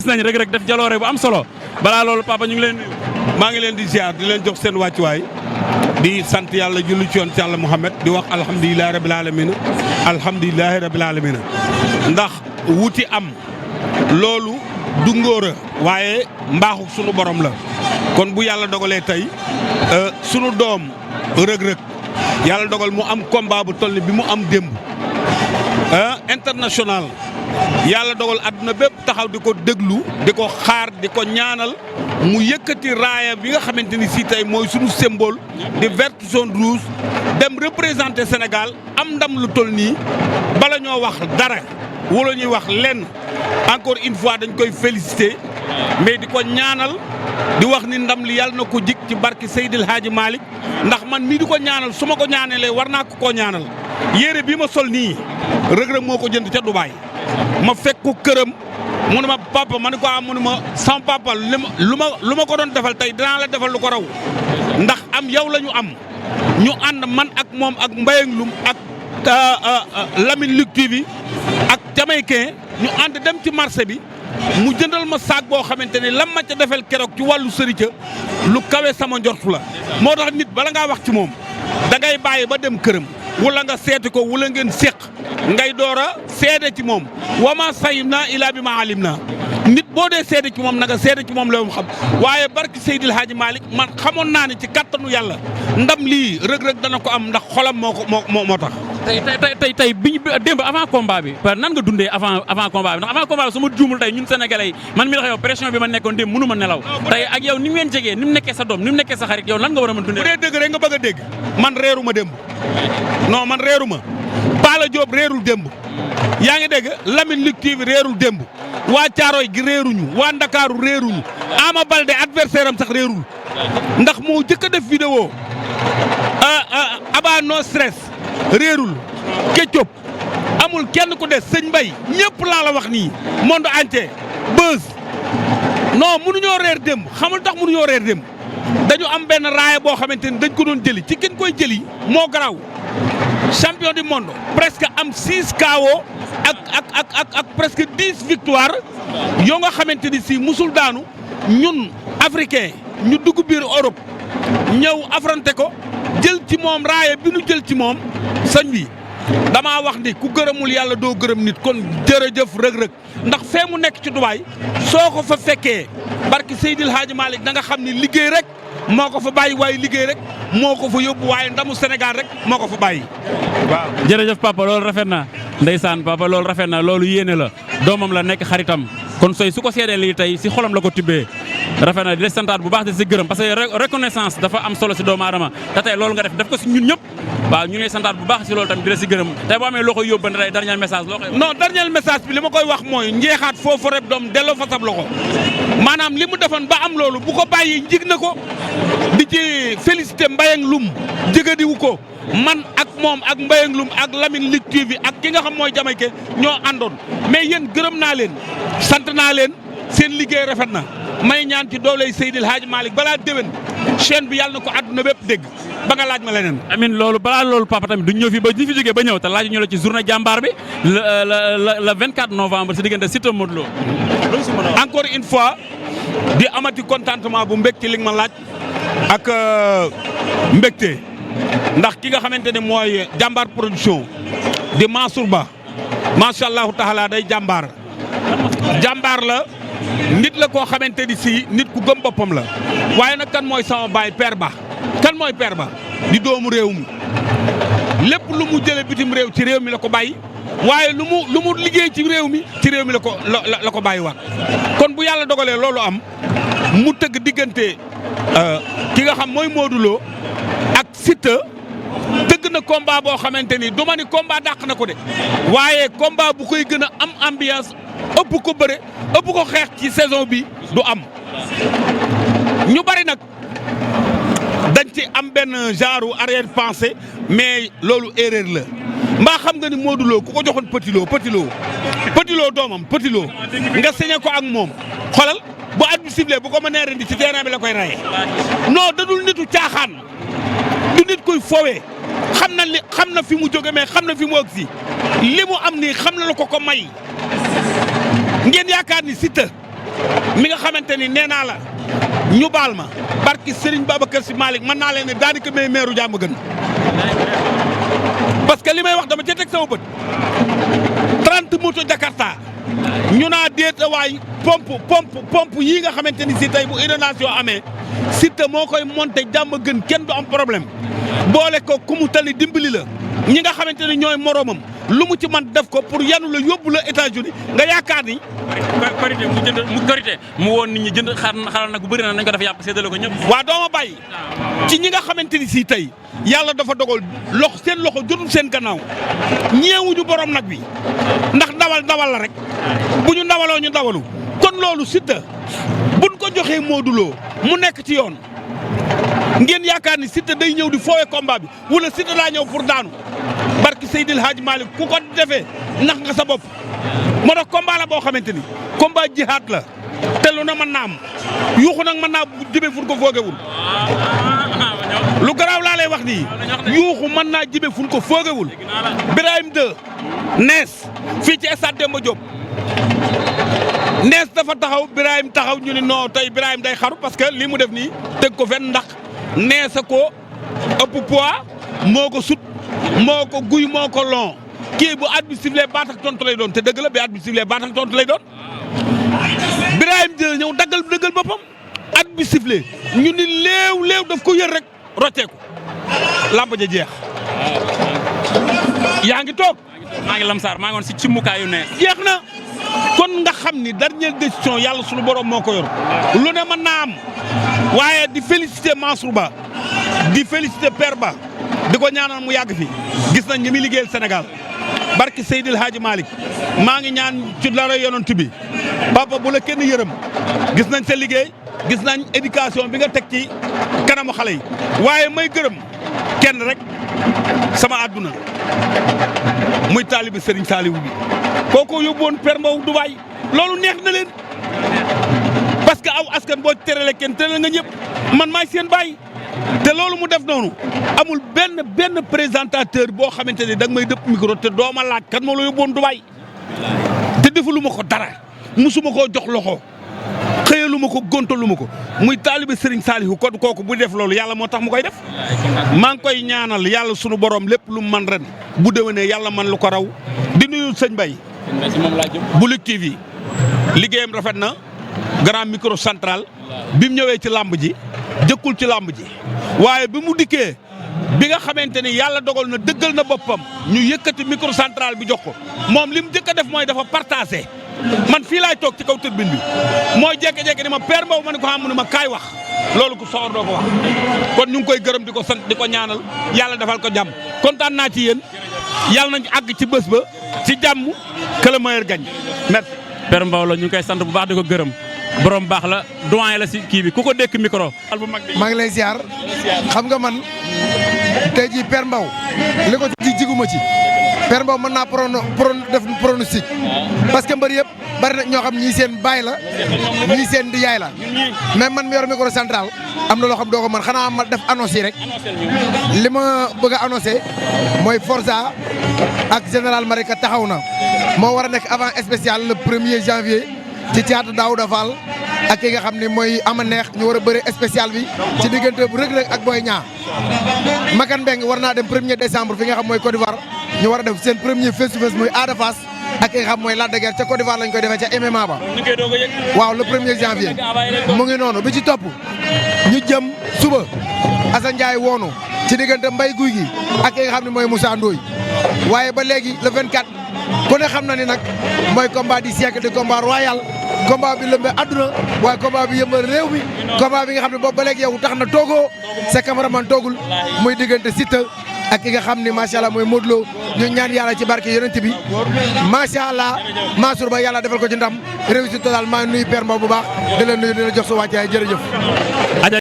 nañ rek def jaloore bu am solo balaa loolu papa ñu ngi leen nuyu. maa ngi leen di ziar di leen jox seen wàccuwaay di sant yàlla julli ci yoon ci yàlla Muhammad di wax alhamdulilahi rabil alamina alhamdulilahi rabil alamina ndax wuti am loolu du ngóora waaye mbaaxu sunu borom la kon bu yàlla dogalee tey sunu doom rëg-rëg yàlla dogal mu am combat bu toll ni bi mu am démb international yàlla dogal àdduna bépp taxaw di ko déglu di ko xaar di ko ñaanal mu yëkkati raaya bi nga xamante ni si tey mooy sunu symbole di vert jaune rouge dem représenter Sénégal am ndam lu toll nii bala ñoo wax dara wala ñuy wax lenn encore une fois dañ koy féliciter mais di ko ñaanal di wax ni ndam li yàlla na ko jik ci barki Seydil Hadji Malick ndax man mii di ko ñaanal su ma ko ñaanalee war naa ko koo ñaanal yére bi ma sol nii Reug Reug moo ko jënd ca Dubaay ma fekk ko këram mu ne ma papa ma ne ko mu ne ma sama papa lu ma ko doon defal tey dinaa la defal lu ko raw ndax am yow la ñu am ñu ànd man ak moom ak Mbayang Loum ak Lamine Luc TV ak Jamaïcain ñu ànd dem ci marché bi mu jëndal ma saak boo xamante ne lam ma ca defal keroog ci wàllu sërica lu kawe sama njortu la moo tax nit bala ngaa wax ci moom da ngay bàyyi ba dem këram wala nga seeti ko wala ngeen séq ngay door a seede ci moom wama sayib naa ilaa bi ma alim naa nit boo dee seede ci moom na nga seede ci moom la mu xam waaye barki Seydil Hadji Malick man xamoon naa ne ci kattanu yàlla ndam lii Reug Reug dana ko am ndax xolam moo tax. tey bi démb avant combat bi nan nga dundee avant combat bi ndax avant combat bi su ma juumul tey ñun sénégalais yi man mi la yow pression bi ma nekkoon démb mënu ma nelaw tey ak yow ni mu leen jegee ni mu nekkee sa doom ni mu nekkee sa xarit yow lan nga war a mën dundee. bu dee dëgg rek nga bëgg a dégg man reeru ma démb non man reeru ma Pala Diop reerul démb yaa ngi dégg Lamine Luc TV reerul démb waa Caaroy gi reeruñu waa Ndakaaru reeruñu Ama Baldé adversaire am sax reerul ndax moo jëkk a def vidéo Aba no stress réerul Ketchup amul kenn ku des sëñ Mbay ñëpp laa la wax nii monde entier buzz non mënuñoo reer démb xamul tax mënuñoo reer démb dañu am benn raaya boo xamante ni dañ ko doon jëli ci kenn koy jëli moo garaaw champion du monde presque am 6 KO ak presque 10 victoire yoo nga xamante ni si musul daanu ñun africain ñu dugg biir Europe ñëw affronté ko jël ci moom raaya bi nu jël ci moom sëñ bi damaa wax ni ku gërëmul yàlla doo gërëm nit kon jërëjëf Reug Reug ndax fee mu nekk ci Dubaay soo ko fa fekkee barki Seydil Hadji Malick da nga xam ni liggéey rek moo ko fa bàyyi waaye liggéey rek moo ko fa yóbbu waaye ndamu Sénégal rek moo ko fa bàyyi waaw. jërëjëf papa loolu rafet na ndeysaan papa loolu rafet na loolu yéene la doomam la nekk xaritam kon sooy su ko seedee lii tey si xolam la ko tibbee rafet na di la santaat bu baax di si gërëm parce que reconnaissance dafa am solo si doomu aadama te tey loolu nga def ko si ñun ñëpp waaw ñu ngi lay santaat bu baax si loolu tamit di la si gërëm tey boo amee loo koy yóbbante tey dernier message loo koy non dernier message bi li ma koy wax mooy njeexaat foofu rek doom delloo fa sab loxo maanaam li mu defoon ba am loolu bu ko bàyyi jig na ko di ci félicité Mbayang Loum jigadiwu ko man ak moom ak Mbayang Loum ak Lamine Luc TV ak ki nga xam mooy Jamaïcain ñoo àndoon mais yéen gërëm naa leen sant naa leen seen liggéey rafet na may ñaan ci dooley Seydil Hadji Malick balaa déwén chaîne bi yàlla na ko àdduna bépp dégg ba nga laaj ma leneen. amiin loolu balaa loolu papa tamit duñ ñëw fii ba ñu fi jógee ba ñëw te laaj ñu la ci journée jàmbaar bi le 24 novembre si diggante Siteu Modou Lo. encore une fois di amati contentement bu mbég ci li nga ma laaj ak mbégte ndax ki nga xamante ne mooy jàmbaar production di Mansour Ba macha allahu taala day jàmbaar la. nit la koo xamante ni si nit ku gëm boppam la waaye nag kan mooy sama baay Père Ba kan mooy Père Ba di doomu réew mi lépp lu mu jëlee bitim réew ci réew mi la ko bàyyi waaye lu mu liggéey ci réew mi la ko bàyyi waat kon bu yàlla dogalee loolu am mu tëgg diggante ki nga xam mooy Modou Lo ak Siteu tëgg na combat boo xamante ni du ma ni combat dàq na ko de waaye combat bu koy gën a am ambiance ëpp ko bëre ëpp ko xeex ci saison bi du am ñu bari nag dañ ci am benn genre arrière pensée mais loolu erreur la mbaa xam nga ni Modou Lo ku ko joxoon Petit Lo doomam Petit Lo nga signé ko ak moom xolal bu at bi ciblé bu ko mënee rendi ci terrain bi la koy rayee non dadul nitu caaxaan du nit koy foowee xam na fi mu jóge mais xam na fi mu ëgg si li mu am nii xam na la ko may ngeen yaakaar ni Siteu mi nga xamante ni nee naa la ñu baal ma barki Serigne Babacar Sy Malick mën naa leen ne daanaka may meeru jàmm gën parce que li may wax dama ca teg sama bët 30 moto Jakarta ñu naa déet waay pompe yii nga xamante ni si tey bu inondation amee Siteu moo koy monté jàmm gën kenn du am problème boole ko ku mu tali dimbali la ñi nga xamante ni ñooy moromam lu mu ci man def ko pour yanu la yóbbu la États-Unis nga yaakaar ni. korité mu jënd mu korité mu woon nit ñi jënd xaral nag bu bëri na nañ ko def yàpp séddale ko ñëpp. waa dooma bàyyi ci ñi nga xamante ni si tey yàlla dafa dogal seen loxo jotul seen gannaaw ñeewuñu borom nag bi ndax ndawal la rek bu ñu ndawaloo ñu ndawalu kon loolu Siteu buñ ko joxee Modou Lo mu nekk ci yoon ngeen yaakaar ni Siteu day ñëw di foowe combat bi wala Siteu daa ñëw pour daanu barki Seydil Hadji Malick ku ko defee nax nga sa bopp moo tax combat la boo xamante ni combat jihaat la te lu na mën naa am yuuxu nag mën naa jibe fu ko foogewul lu garaaw laa lay wax nii yuuxu mën naa jibe fu ko foogewul Birahim 2 nees fii ci stade Demba Diop nees dafa taxaw Birahim taxaw ñu ne non tey Birahim day xaru parce que li mu def nii teg ko fenn ndax nees a ko ëpp poids moo ko sut moo ko guy moo ko long kii bu at bi sifflé baat ak tontu lay doon te dëgg la bi at bi sifflé baat ak tontu lay doon Birahim de ñëw dëggal boppam at bi sifflé ñu ni léew daf ko yër rek rocceeku làmb ja jeex yaa ngi toog maa ngi lamsaar maa ngi woon si cimmukaayu nees jeex na kon nga xam ni dernière décision yàlla sunu borom moo ko yor lu ne mën naa am waaye di féliciter Mansour Ba di féliciter Père Ba di ko ñaanal mu yàgg fi gis nañ ñi muy liggéeyal Sénégal barki Seydil Hadji Malick maa ngi ñaan ci dara yonent bi papa bu la kenn yërëm gis nañ sa liggéey gis nañ éducation bi nga teg ci kanamu xale yi waaye may gërëm kenn rek sama àdduna muy taalibi Serigne Saliou bi kooku yóbbuwoon Père Mbow Dubaay loolu neex na leen parce que aw askan boo terale kenn terale nga ñëpp man maay seen baay te loolu mu def noonu amul benn présentateur boo xamante ne danga may dëpp micro te doo ma laaj kan moo la yóbbuwoon Dubaay te defaluma ko dara musuma koo jox loxo xëyaluma ko gontaluma ko muy taalibe Serigne Saliou kon kooku bu def loolu yàlla moo tax mu koy def maa ngi koy ñaanal yàlla sunu borom lépp lu mu man ren bu déwénee yàlla man lu ko raw di nuyu sëñ Mbaye bu Lutte TV liggéeyam rafet na grand micro central bi mu ñëwee ci làmb ji jëkkul ci làmb ji waaye bi mu dikkee bi nga xamante ni yàlla dogal na dëggal na boppam ñu yëkkati micro central bi jox ko moom li mu jëkk a def mooy dafa partagé man fii laay toog ci kaw tribune bi mooy jékki-jékki ni ma Père Mbow ma ne ko xam ne ma kaay wax loolu ku soxor doo ko wax kon ñu ngi koy gërëm di ko sant di ko ñaanal yàlla defal ko jàmm kontaan naa ci yéen yàlla nañ àgg ci bés ba ci jàmm que le meilleur gagne merci. Père Mbow la ñu ngi koy sant bu baax di ko gërëm borom baax la doyen la si kii bi ku ko dékk micro. maa ngi lay ziar xam nga man tey jii Père Mbow li ko ci jiguma ci Père Mbow mën naa def pronostic parce que mbër yëpp bari na ñoo xam ñii seen baay la ñii seen di yaay la mais man mi yor micro central am na loo xam doo ko mën xanaa ma def annonce yi rek li ma bëgg a annoncé mooy Forza ak général Malika taxaw na moo war a nekk avant spécial le 1er janvier ci théâtre Daouda Fall ak ki nga xam ne mooy ama neex ñu war a bëri spécial bi ci diggante bu Reug Reug ak Boy Niang Makan Mbeng war naa dem 1er décembre fi nga xam mooy Côte d'Ivoire ñu war a def seen premier face to face mooy Ada Fass ak ki nga xam mooy Lac de Guiers ca Côte d'Ivoire lañ koy defee ca MMA ba waaw le 1er janvier mu ngi noonu bi ci topp ñu jëm suba Assane Ndiaye woonu ci diggante Mbaye Guy gi ak ki nga xam ne mooy Moussa Ndoye waaye ba léegi le 24 ku ne xam na ni nag mooy combat du siècle di combat royal combat bi lëmbe adduna waaye combat bi yëmbal réew mi combat bi nga xam ne boobu ba léegi yow tax na toogoo sa cameraman toogul muy diggante Siteu ak ki nga xam ne macha allah mooy Modou Lo ñu ñaan yàlla ci barke yonent bi macha allah Mansour Ba yàlla defal ko ci ndam réussite totale maa ngi nuyu Père Mbow bu baax di la nuyu di la jox sa wàccaay jërëjëf.